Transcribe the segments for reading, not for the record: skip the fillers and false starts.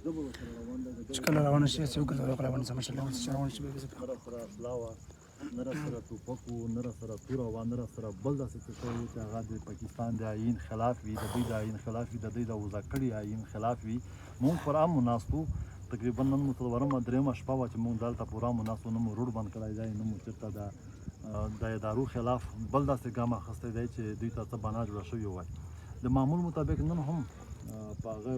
چې کله روانه شي چې وګرځي غلا باندې سم شي چې روان شي به نه راسره ټوپک وو، نه راسره توره وه، نه راسره بل داسې څه شی وو چې هغه د پاکستان د آیین خلاف وي، د دوی د آیین خلاف وي، د دوی د وضع کړي آیین خلاف وي. مونږ پر امو ناست وو. تقریبا نن مو څلورمه درېیمه شپه وه چې مونږ دلته پوره امو ناست وو، نه مو روډ بند کړی دی، نه مو چېرته د ادارو خلاف بل داسې ګام اخیستی دی چې دوی ته څه بنا جوړه شوې وای. د معمول مطابق نن هم په هغه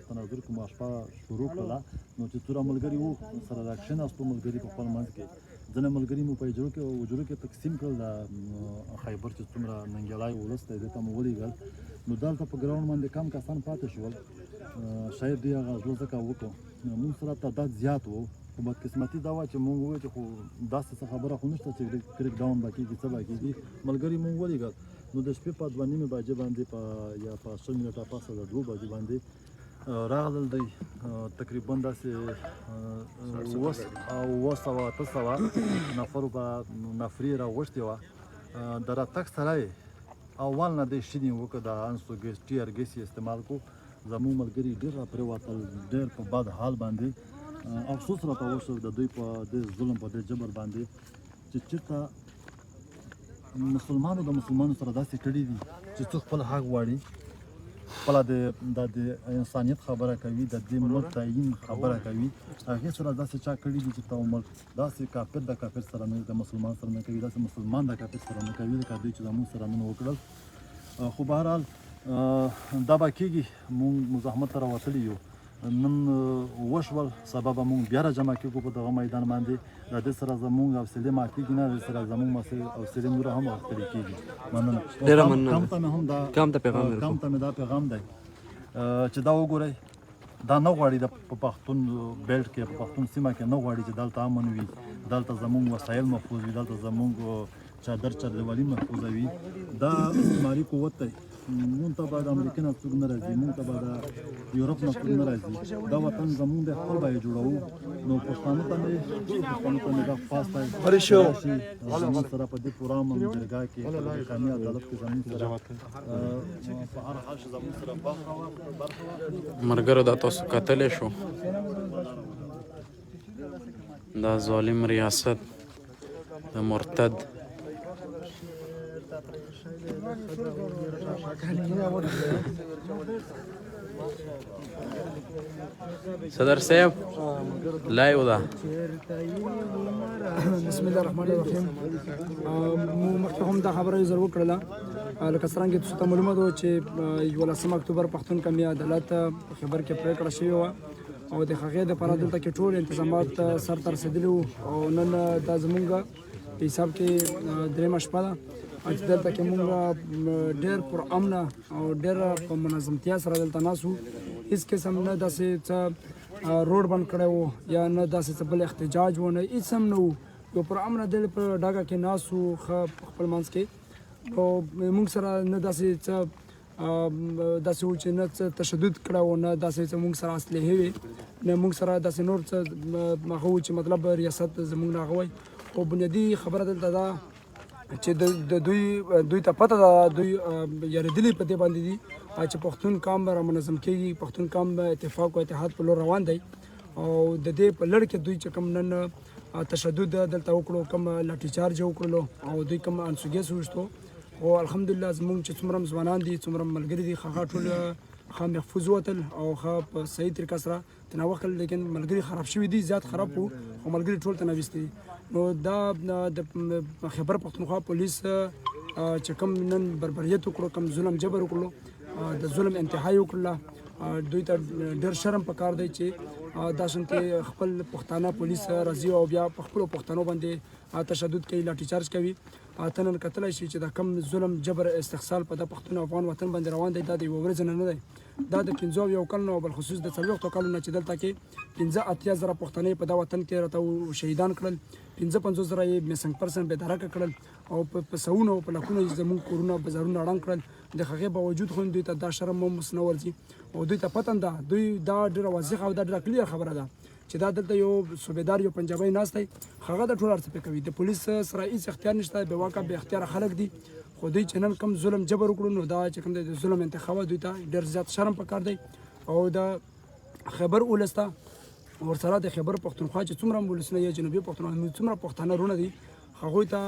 تناظر کې مو شپه شروع کړله. نو چې څومره ملګري وو سره راکښېناستو، ملګري په خپل منځ کې ځینې ملګري مو په اجرو کې تقسیم کړل. د خیبر چې څومره ننګیالای ولس دی دې ته مو ولیږل. نو دلته په ګراونډ باندې کم کسان پاتې شول، شاید دوی هغه زړه ځکه وکړو. مونږ سره تعداد زیات وو، خو بدقسمتي دا وه چې مونږ وویل چې خو داسې څه خبره خو نشته چې کریک ډاون به کېږي څه به کېږي. ملګري مونږ ولیږل. نو د شپې په 2:30 بجې باندې په یا په 20 منټه پاسه د 2 بجې باندې راغلل دی. تقریبا داسې 700 800 نفرو به نفري راغوښتې وه. د راتګ سره یې اول نه دی شینې وکړه، د انسو ګیس ټیر ګیس یې استعمال کړو. زموږ ملګري ډېر راپرېوتل، ډېر په بد حال باندې. افسوس راته وشو د دوی په دې ظلم په دې جبر باندې چې چېرته مسلمانو د مسلمانو سره داسې کړي دي چې څوک خپل حق غواړي، خپله د انسانیت خبره کوي، د دې ملک د آیین خبره کوي، هغې سره داسې چا کړي دي چې ته ملک داسې کافر د کافر سره نه، د مسلمان سره نه کوي، داسې مسلمان د کافر سره نه کوي لکه دوی چې زموږ سره نن وکړل. خو بهرحال دا به کېږي، موږ مزاحمت ته راوتلي یو. نن وشول، سبا به موږ بیا را جمع کېږو په دغه میدان باندې. د دې سره زموږ حوصلې ماتېږي نه، د دې سره زموږ حوصلې نوره هم غښتلې کېږي. مننه. ډېره مننه. کم ته مې هم دا کم ته پیغام کم ته مې دا پیغام دی چې دا وګورئ، دا نه غواړي د په پښتون بیلټ کې، په پښتون سیمه کې نه غواړي چې دلته امن وي، دلته زموږ وسایل محفوظ وي، دلته زموږ چادر چاردیوالي محفوظه وي. دا استعماري قوت دی. مونږ ته به د امریکې نه څوک نه راځي، مونږ ته به د یورپ نه څوک نه راځي. دا وطن زمونږ دی، خپل به یې جوړوو. نو پښتانه ته مې ټولو پښتنو ته مې دا خواست دی راشي زمونږ سره په دې پوره امن جرګه کې، په دې قامي عدالت کې زمونږ سره په هر حال کې زمونږ سره برخه واخلي. مرګرو دا تاسو کتلی شو، دا ظالم ریاست د مرتد صدر صاحب لایو ده. بسم الله الرحمن الرحیم. مو مخکې هم دا خبره یو ځل وکړله، لکه څرنګه تاسو ته معلومه ده چې 11 اکتوبر پښتون قومي عدالت په خیبر کې پرېکړه شوې وه او د هغې دپاره دلته کې ټول انتظامات سر ته رسېدلي وو. او نن دا زمونږ په حساب کې درېیمه شپه ده چې دلته کې مونږ ډېر پر امنه او ډېر په منظمتیا سره دلته ناست وو. هېڅ قسم نه داسې څه روډ بند کړی وو یا نه داسې څه بل احتجاج و، نه هېڅ هم نه وو. یو پر امنه دل په ډاګه کې ناست وو ښه په خپل منځ کې. نو مونږ سره نه داسې څه داسې و چې نه څه تشدد کړی و، نه داسې څه مونږ سره اسلحې وې، نه مونږ سره داسې نور څه هغه و چې مطلب ریاست زمونږ نه هغه وای. خو بنیادي خبره دلته ده چې د دوی ته پته ده، دوی یارېدلي په دې باندې دي چې پښتون قام به را منظم کېږي، پښتون قام به اتفاق او اتحاد په لور روان دی. او د دې په لړ کې دوی چې کوم نن تشدد دلته وکړو، کوم لاټي چارج وکړلو او دوی کوم انسو ګیس وویشتو، خو الحمدلله زمونږ چې څومره ځوانان دي، څومره ملګري دي، هغه ټول ښه محفوظ ووتل او ښه په صحیح طریقه سره تنه وکړل. لیکن ملګري خراب شوي دي، زیات خراب وو، خو ملګري ټول تنه ویستي دي. نو دا د خیبر پښتونخوا پولیس چې کوم نن بربریت وکړو، کوم ظلم جبر وکړلو، د ظلم انتها یې وکړله. دوی ته ډېر شرم پکار دی چې دا شانتې خپل پښتانه پولیس راځي او بیا په خپلو پښتنو باندې تشدد کوي، لاټي چارج کوي. ته نن کتلی شي چې دا کوم ظلم جبر استحصال په دا پښتون افغان وطن باندې روان دی، دا د یوه ورځ نه نه دی، دا د 75 کلونو او بالخصوص د 40 کلونو نه چې دلته کې 85,000 پښتانه په دا وطن کې راته شهیدان کړل، 55 زره یې میسنګ پرسن بې درکه کړل او په سوونو او په لکونو یې زموږ کورونه بازارونه ړنګ کړل. د هغې باوجود خو دوی ته دا شرم هم اوس نه ورځي او دوی ته پته ده، دوی دا ډېره واضحه او دا ډېره کلیر خبره ده چې دا دلته یو صوبېدار یو پنجابی ناست دی، هغه د ټول هر څه پرې کوي. د پولیس سره هېڅ اختیار نشته، بې واکه بې اختیاره خلک دي. خو دوی چې نن کوم ظلم جبر وکړو، نو دا چې کوم دی د ظلم انتخاب دوی ته ډېر زیات شرم پکار دی. او د خیبر ولس ته ورسره د خیبر پښتونخوا چې څومره ولسونه یا جنوبي پښتونخوا څومره پښتانه رونه دي، هغوی ته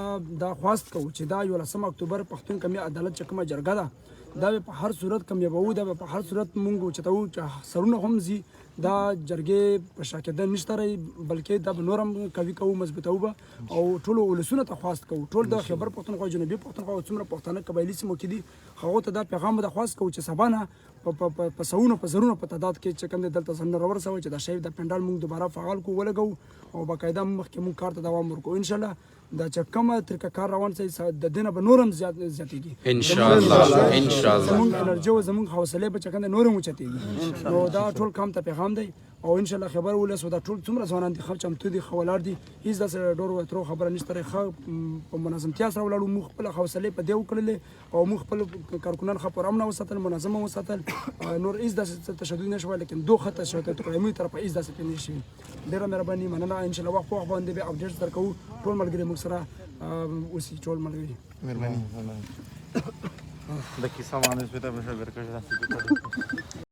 دا خواست کوو چې دا 11 اکتوبر پښتون قومي عدالت چې کومه جرګه ده، دا به په هر صورت کامیابوو، دا به په هر صورت مونږ اوچتوو چې سرونه هم ځي، دا جرګې په شا کېدل نشته رہی، بلکې دا به نور هم قوي کوو، مضبوطوو به. او ټولو ولسونو ته خواست کوو، ټول د خیبر پښتونخوا، جنوبي پښتونخوا او څومره پښتانه قبایلي سیمو کې دي، هغو ته دا پیغام د خواست کوو چې سبا نه په سوونو په زرونو په تعداد کې چې کوم دی دلته ځانونه راورسوي چې دا شی د پنډال مونږ دوباره فعال کو، ولګوو او باقاعده مخکې مونږ کار ته دوام ورکړو. ان شاء الله دا چې کومه طریقه کار روان سي، د دې نه به نور هم زیاتېږي. ان شاء الله، ان شاء الله. زمونږ انرژي او زمونږ حوصله به چې کوم دی نور هم اوچتېږي. نو دا ټول قام ته پیغام دی او ان شاء الله خبر ولس دا ټول څومره ځوانان دي، ښه چمتو دي، ښه ولاړ دي، هیڅ داسې ډور وترو خبره نشته دی. ښه په منظمتیا سره ولاړو، موږ خپله حوصلې په دې وکړلې او موږ خپل کارکنان ښه پر امنه وساتل، منظمه وساتل. نور هیڅ داسې څه تشدد نه شوی، لیکن دوه ښه تشدد کړی موږ طرفه هیڅ داسې نه شوي. ډېره مهرباني، مننه. ان شاء الله وخت په وخت باندې به updates درکوو. ټول ملګري موږ سره اوسي، ټول ملګري. مهرباني. د کیسه مانه سپیته به شو.